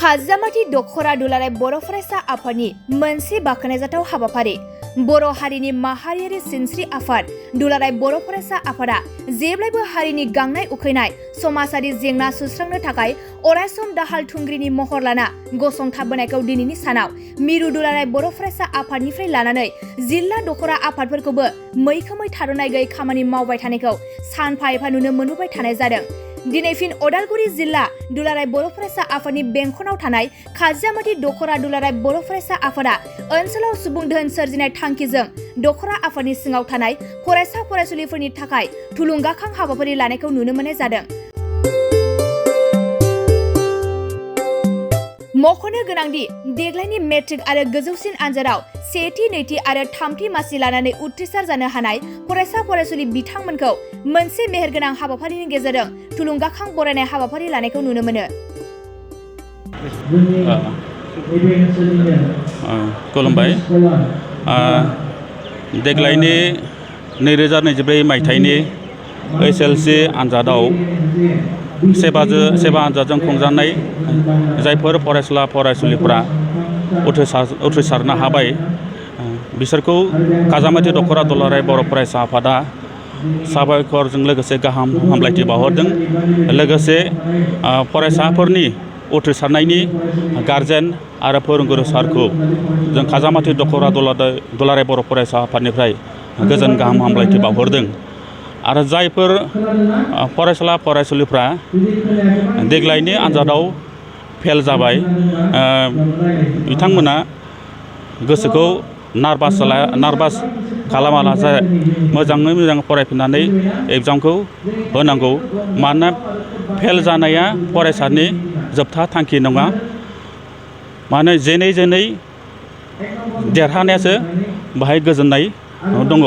खाजामाथि दख'र दुलाराय बर' फरायसा आफादनि मोनसे बाख्नायजाथाव हाबाफारि बर' हारिनि माहारियारि सिनस्रि आफाद दुलाराय बर' फरायसा आफादा जेब्लायबो हारिनि गांनाय उखैनाय समाजारि जेंना सुस्रांनो थाखाय अरायसम दाहाल थुंग्रिनि महर लाना गसंथाबोनायखौ दिनैनि सानाव मिरु दुलाराय बर' फरायसा आफादनिफ्राय लानानै जिल्ला दख'रा आफादफोरखौबो मैखोमै थाद'नाय गैयै खामानि मावबाय थानायखौ सानफा एफा नुनो मोनबोबाय थानाय जादों। दिनै फिन अदालगुरि जिल्ला दुलाराय बर' फरायसा आफादनि बेंखनाव थानाय खाजामाथि दख'रा दुलाराय बर' फरायसा आफादा ओनसोलाव सुबुं धोन सोरजिनाय थांखिजों दख'रा आफादनि सिङाव थानाय फरायसा फरायसुलिफोरनि थाखाय थुलुंगाखां हाबाफारि लानायखौ नुनो मोननाय जादों। मख'नो गोनांदि देग्लायनि मेट्रिक आरो गोजौसिन आनजादाव सेथि नैथि आरो थामथि मासि लानानै उथ्रिसार जानो हानाय फरायसा फरायसुलि बिथांमोनखौ मोनसे मेहेरगोनां हाबाफारिनि गेजेरजों थुलुंगाखां बरायनाय हाबाफारि लानायखौ नुनो मोनो। खुलुमबाय। देग्लायनि 2024 मायथाइनि SLC आनजादाव सेबा आनजादजों खुंजानाय जायफोर फरायसुला फरायसुलिफोरा उथ्रिसारनो हाबाय बिसोरखौ खाजामाथि दख'रा दुलाराय बर' फरायसा आफादा साबायखरजों लोगोसे गाहाम हामलायथि बावहरदों। लोगोसे फरायसाफोरनि उथ्रिसारनायनि गारजेन आरो फोरोंगुरु सारखौ जों खाजामाथि दख'रा दुलाराय बर' फरायसा आफादनिफ्राय गोजोन गाहाम हामलायथि बावहरदों। आरो जायफोर फरायसुला फरायसुलिफ्रा देग्लायनि आनजादाव फेल जाबाय बिथांमोना गोसोखौ नार्भास खालामालासे मोजाङै मोजां फरायफिननानै एग्जामखौ होनांगौ। मानोना फेल जानाया फरायसानि जोबथा थांखि नङा। मानो जेनै देरहानायासो बाहाय गोजोननाय दङ।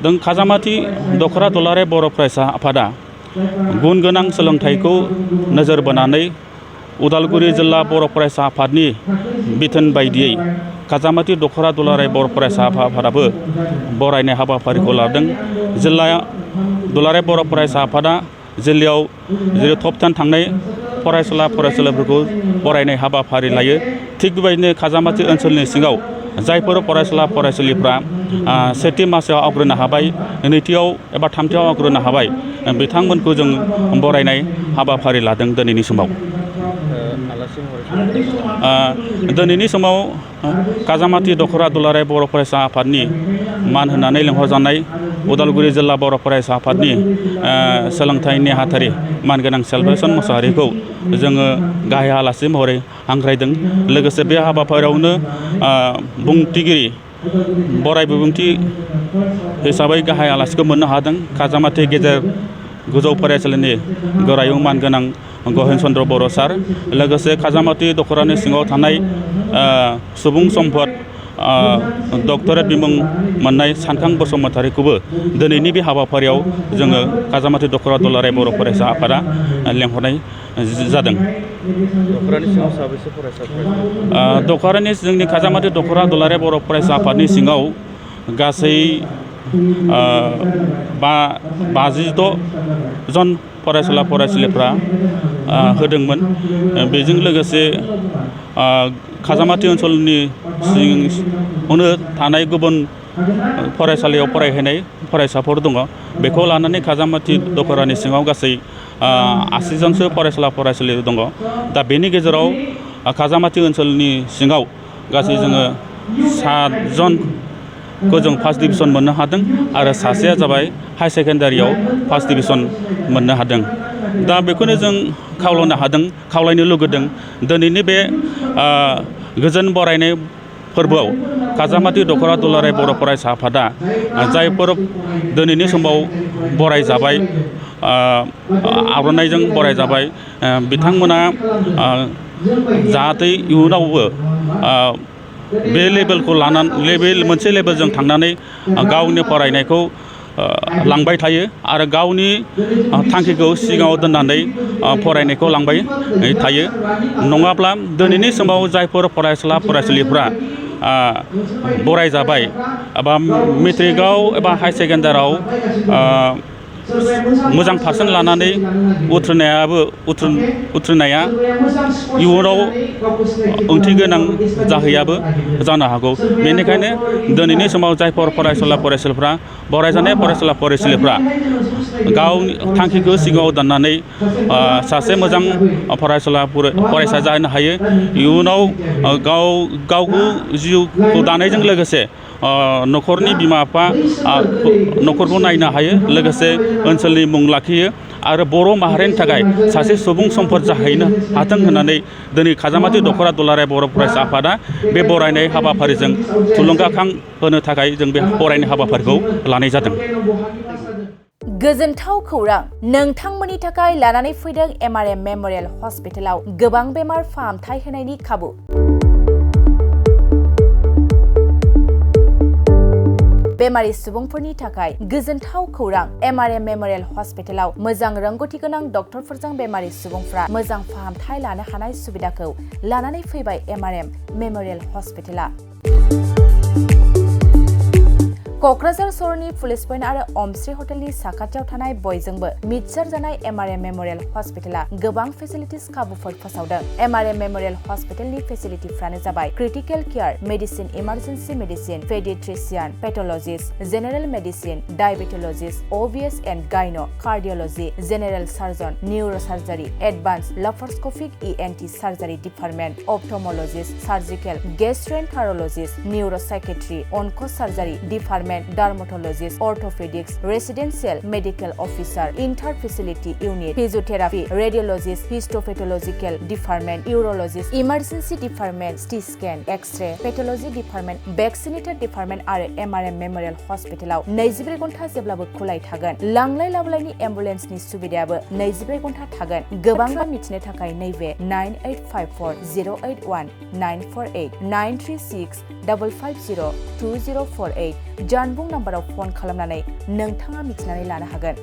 जों खाजामाथि दख'रा दुलाराय बर' फरायसा आफादा गुन गोनां सोलोंथाइखौ नोजोर बोनानै उदालगुरि जिल्ला बर' फरायसा आफादनि बिथोन बायदियै खाजामाथि दख'रा दुलाराय बर' फरायसा आफादाबो बरायनाय हाबाफारिखौ लादों। जिल्ला दुलाराय बर' फरायसा आफादा जिल्लायाव जेरै टप 10 थांनाय फरायसुला फरायसुलिफोरखौ बरायनाय हाबाफारि लायो। थिग बेबायदिनो खाजामाथि ओनसोलनि सिङाव जायफोर फरायसुला फरायसुलिफ्रा सेथि मासिआव आवग्रिनो हाबाय नैथियाव एबा थामथियाव आवग्रिनो हाबाय बिथांमोनखौ जों बरायनाय हाबाफारि लादों। दिनैनि समाव खाजामाथि दख'रा दुलाराय बर' फरायसा आफादनि मान होनानै लेंहरजानाय उदालगुरि जिल्ला बर' फरायसा आफादनि सोलोंथाइ नेहाथारि मानगोनां सेलब्रेसन मोसाहारिखौ जोङो गाहाय आलासि महरै हांख्रायदों। लोगोसे बे हाबाफारियावनो बुंथिगिरि बराय बिबुंथि हिसाबै गाहाय आलासिखौ मोननो हादों। खाजामाथि गेजेर गोजौ फरायसालिनि गोरायुं मानगोनां गहेन चन्द्र बर' सार, लोगोसे खाजामाथि दख'रानि सिङाव थानाय सुबुं सम्पद डक्टरेट बिमुं मोननाय सानखां बसुमतारीखौबो दिनैनि बे हाबाफारियाव जोङो खाजामाथि दख'रा दुलाराय बर' फरायसा आफादा लेंहरनाय जादों। दख'रानि सिङाव साबेसे फरायसा? जोंनि खाजामाथि दख'रा दुलाराय बर' फरायसा आफादनि सिङाव गासै 56 जन फरायसुला फरायसुलिफ्रा होदोंमोन। बेजों लोगोसे खाजामाथि ओनसोलनि सिङावनो थानाय गुबुन फरायसालियाव फरायहैनाय फरायसाफोर दङ। बेखौ लानानै खाजामाथि दख'रानि सिङाव गासै 80 जनसो फरायसुला फरायसुलि दङ। दा बेनि गेजेराव खाजामाथि ओनसोलनि सिङाव गासै जोङो 7 जनखौ जों फार्स्ट डिभिजन मोननो हादों आरो सासेया जाबाय हाई सेकेन्डारियाव फार्स्ट डिभिजन मोननो हादों। दा बेखौनो जों खावलायनो लुगैदों दिनैनि बे गोजोन बरायनाय फोरबोआव खाजामाथि दख'रा दुलाराय बर' फरायसा आफादा जायफोर दिनैनि समाव बरायजाबाय आर'नाइजों बरायजाबाय बिथांमोना जाहाथे इयुनावबो बे लेभेलखौ लानानै मोनसे लेभेलजों थांनानै गावनि फरायनायखौ लांबाय थायो आरो गावनि थांखिखौ सिगाङाव दोननानै फरायनायखौ लांबाय थायो। नङाब्ला दिनैनि समाव जायफोर फरायसुला फरायसुलिफ्रा बरायजाबाय एबा मेट्रिकआव एबा हाई सेकेन्डारियाव मोजां पारसेन्ट लानानै उथ्रिनाया इयुनाव ओंथि गोनां जाहैयाबो जानो हागौ। बेनिखायनो दिनैनि समाव जायफोर फरायसुलिफ्रा बरायजानाय फरायसुलिफ्रा गावनि थांखिखौ सिगाङाव दोननानै सासे मोजां फरायसा जानो हायो। इयुनाव गावखौ जिउखौ दानायजों लोगोसे न'खरनि बिमा बिफा न'खरखौ नायनो हायो, लोगोसे ओनसोलनि मुं लाखियो आरो बर' माहारिनि थाखाय सासे सुबुं सम्पद जाहैनो हाथों होननानै दिनै खाजामाथि दख'रा दुलाराय बर' फरायसा आफादा बे बरायनाय हाबाफारिजों थुलुंगाखां होनो थाखाय जों बे बरायनाय हाबाफारिखौ लानाय जादों। गोजोनथाव खौरां, नोंथांमोननि थाखाय लानानै फैदों MRM मेम'रियेल हस्पिटालाव गोबां बेमार फाहामथाय होनायनि खाबु। बेमारि सुबुंफोरनि थाखाय गोजोनथाव खौरां, MRM मेम'रियेल हस्पिटालाव मोजां रोंगौथि गोनां डक्टरफोरजों बेमारि सुबुंफ्रा मोजां फाहामथाय लानो हानाय सुबिदाखौ लानानै फैबाय MRM मेम'रियेल हस्पिटाला। क'क्राझार सहरनि पुलिस पइन्ट आरो अमश्री हटेलनि साखाथियाव थानाय बयजोंबो मिथिसार जानाय MRM मेम'रियेल हस्पिटाला गोबां फेसिलिटिस खाबुफोर फोसावदों। MRM मेम'रियेल हस्पिटालनि फेसिलिटिफ्रानो जाबाय critical care, medicine, emergency medicine, paediatrician, pathologist, general medicine, diabetologist, OBS and gynae, cardiology, general surgeon, neurosurgery, advanced laparoscopic ENT surgery department, ophthalmologist, surgical, gastroenterologist, neuropsychiatry, onco surgery department, dermatologist, orthopaedics, residential medical officer, inter facility unit, physiotherapy, radiologist, histopathological department, urologist, emergency department, CT scan, X-ray, pathology department, vaccinator department आरो MRM memorial हस्पिटालाव 24 घन्टा जेब्लाबो खुलाय थागोन। लांलाय लाबोलायनि एम्बुलेन्सनि सुबिदायाबो 24 घन्टा थागोन। गोबां मिथिनो थाखाय नैबे 9854081948 93655020048 जानबुं नाम्बाराव फन खालामनानै नोंथाङा मिथिनानै लानो हागोन।